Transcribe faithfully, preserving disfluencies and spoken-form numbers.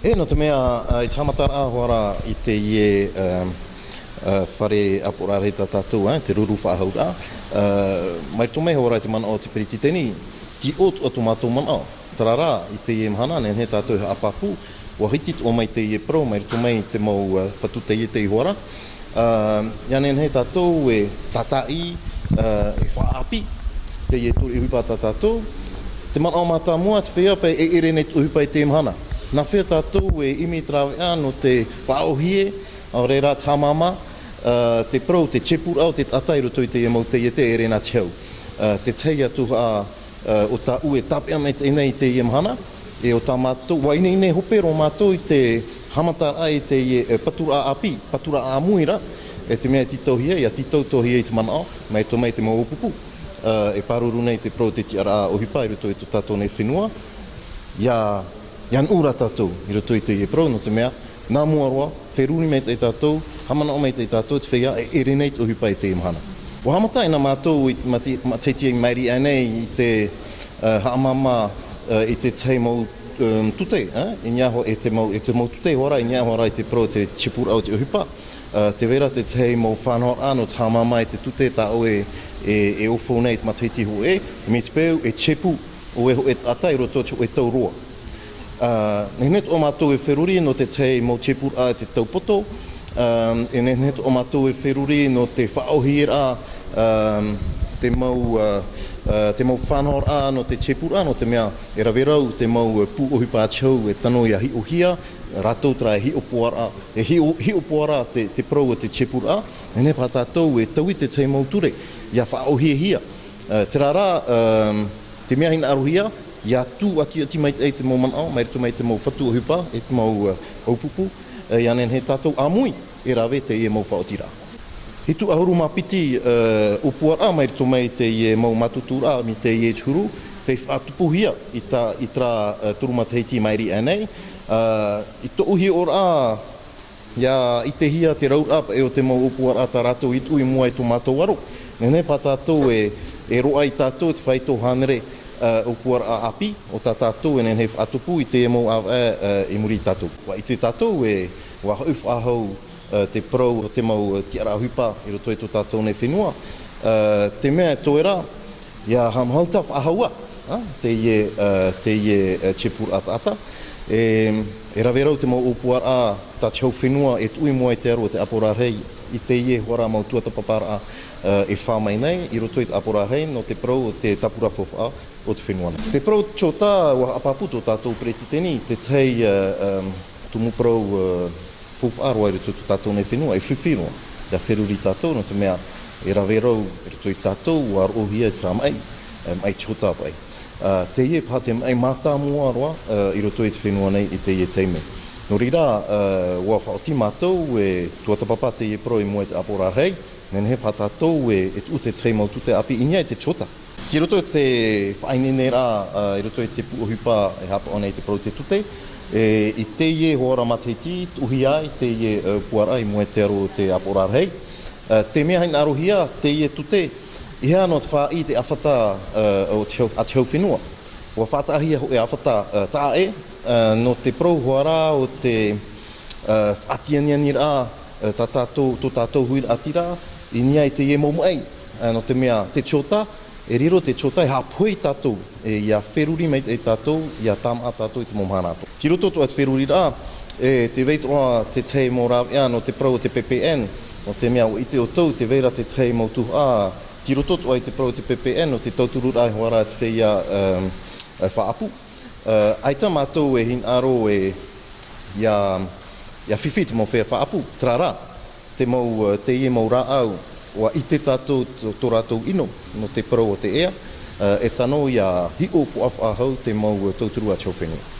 E, nō te mea, ā, i te haʻamataraʻa hoʻi ra i teie, ā, ā, fare ʻāpoʻoraʻa rahi tā tātou, ā, te ruru faʻahou ra. Ā, mai roto mai hoʻi ra i te manaʻo o te peretiteni, tīʻoto atu mātou manaʻo. Terā rā, i teie mahana, nehenehe tātou e haʻapāpū, ʻua hiti atoʻa mai teie parau, mai roto mai i te mau, ā, fatu teitei hoʻi ra. Ā, ʻia nehenehe tātou e tātaʻi, ā, e faʻaʻāpī teie ture ʻohipa tā tātou. Te manaʻo mātāmua, te feiā paʻi e ʻere nei te ʻohipa i teie mahana. Nā hea tātou e ʻimi i te rāveʻa nō te faʻaʻōhie, ʻaore rā te haʻamāmā, ā, te parau, te tepuraʻa o te taʻata i roto i teie mau taiete e ʻere nā te hau. Ā, te tahi atu haʻa ā, o tāʻu e tāpeʻa maitaʻi nei i teie mahana, e o tā mātou, ʻua ineine hope roa mātou i te haʻamataraʻa i teie, e, paturaʻa ʻāpī, paturaʻa ʻāmui ra, e te mea e tītauhia, ʻia tītauhia i te manaʻo, mai roto mai te mau ʻōpūpū, ā, e pāruru nei te parau o te tiʻaraʻa ʻohipa i roto i tō tātou nei fenua, ʻia, ʻia nuʻu ra tātou i roto i teie parau, nō te mea, nā mua roa, feruri maitaʻi tātou, haʻamanaʻo maitaʻi tātou, te feiā, e ʻere nei te ʻohipa i teie mahana. ʻUa haʻamata anaʻe mātou i te mate-, matahiti i maʻiri aʻe nei i te, ā, haʻamāmā, ā, i te tahi mau, um, tute, ā, i niʻa iho-, e te mau, e te mau tute hoʻi ra, i niʻa hoʻi ra i te parau o te tepuraʻa o te ʻohipa. Ā, tē vai ra te tahi mau faʻanahoraʻa nō te haʻamāmā i te tute tā ʻoe e, e, e ʻaufau nei i te matahiti hōʻē, mai te peu e tepu ʻoe hōʻē taʻata i roto i te hōʻē tau roa. Ā, nehenehe atoʻa mātou e feruri nō te tahi mau tepuraʻa i te tau poto, ā, e nehenehe atoʻa mātou e feruri nō te faʻaʻōhieraʻa, ā, te mau, ā, ā, te mau faʻanahoraʻa nō te tepuraʻa, nō te mea e rave rau te mau, ā, pū ʻohipa ʻāti hau e tano ʻia hiʻohia, rātou terā e hiʻopoʻaraʻa, e hiʻo-, hiʻopoʻaraʻa te, te parau o te tepuraʻa, nehenehe paha tātou e taui te tahi mau ture, ʻia faʻaʻōhiehia. Ā, terā rā, ā, te mea hinaʻarohia, ʻia tūʻatiʻati maitaʻi te mau manaʻo, mai roto mai te mau fatu ʻohipa, e te mau, ā, ʻōpūpū, ā, ʻia nehenehe tātou ʻāmui e rave teie mau faʻaotiraʻa. Hitu ʻahuru mā piti, ā, ʻōpuaraʻa mai roto mai teie mau mātutururaʻa, mai teie te huru, tei faʻatupuhia i tā, i terā, ā, toru matahiti i maʻiri aʻe nei. Ā, i tōʻu hiʻoraʻa, ʻia ʻitehia te rauraʻa paʻi o te mau ʻōpuaraʻa tā rātou i tuʻu i mua i tō mātou aro. Nehenehe paha tātou e, e roaʻa ia tātou te faito hānere, ā, ʻōpuaraʻa ʻāpī, o tā tātou e nehenehe e faʻatupu i te mau ʻāvaʻe, ā, i muri ia tātou. ʻUa ʻite tātou e, ʻua hoʻi faʻahou, ā, te parau o te mau, ā, tiʻaraʻa ʻohipa i roto i tō tātou nei fenua. Ā, te mea e toe ra, ʻia haʻamāuruuru faʻahou ā, ā, teie, ā, teie, ā, tepuraʻa taʻata. E, e rave rau te mau ʻōpuaraʻa tā te hau fenua e tuʻu i mua i te aro o te ʻāpoʻoraʻa rahi i teie hoʻi ra mau tuatāpaparaʻa, ā, e fā mai nei i roto i te ʻāpoʻoraʻa rahi nō te parau o te tāpura faufaʻa o te fenua nei. Te parau o te Charter, ʻua haʻapāpū tō tātou peretiteni, te tahi, ā, ā, tumu parau, ā, faufaʻa roa i roto i tō tātou nei fenua, e fifi roa, ʻia feruri tātou, nō te mea e rave rau i roto ia tātou, ʻua roʻohia i terā maʻi, ā, maʻi Charter paʻi. Ā, teie paha te maʻi mātāmua roa, ā, i roto i te fenua nei i teie taime. Nō reira, ā, ʻua faʻaoti mātou e tuatāpapa teie parau i mua i te ʻāpoʻoraʻa rahi, nehenehe paha tātou e, e tuʻu te tahi mau tute ʻāpī i niʻa i te Charter. Tei roto i te faʻaineineraʻa, ā, i roto i te pū ʻohipa e haʻapaʻo nei i te parau o te tute, e, i teie hoʻi ra matahiti, tuʻuhia ai teie, ā, ʻōpuaraʻa i mua i te aro o te ʻāpoʻoraʻa rahi. Ā, te mea hinaʻarohia, teie tute, ʻeiaha noa te faʻaʻī i te ʻāfata, ā, o te hau, a te hau fenua. ʻUa faʻataʻahia hōʻē ʻāfata, ā, taʻa ʻē, ā, nō te parau hoʻi ra o te, ā, faʻatianianiraʻa, ā, tā tātou, tō tātou huiraʻatira, i niʻa i teie mau maʻi, ā, nō te mea te Charter, e riro te Charter e haʻapohe ia tātou, e ʻia feruri maitaʻi tātou, ʻia tāmāʻa tātou i te mau mahana atoʻa. Tei roto atoʻa te feruriraʻa, e tē vai atoʻa te tahi mau rāveʻa nō te parau o te P P N, nō te mea ʻua ʻite ʻoutou, tē vai ra te tahi mau tuhaʻa, tei roto atoʻa i te parau o te P P N, nō te tautururaʻa hoʻi ra te feiā, ā, ā, faʻaʻapu. Ā, ʻaita mātou e hinaʻaro e, ʻia, ʻia fifi te mau feiā faʻaʻapu, terā rā, te mau, ā, teie mau rāʻau, ʻua ʻite tātou tō, tō rātou ʻino, nō te parau o te ea, ā, e tano ʻia hiʻopoʻa faʻahou te mau, ā, tauturu a te hau fenua.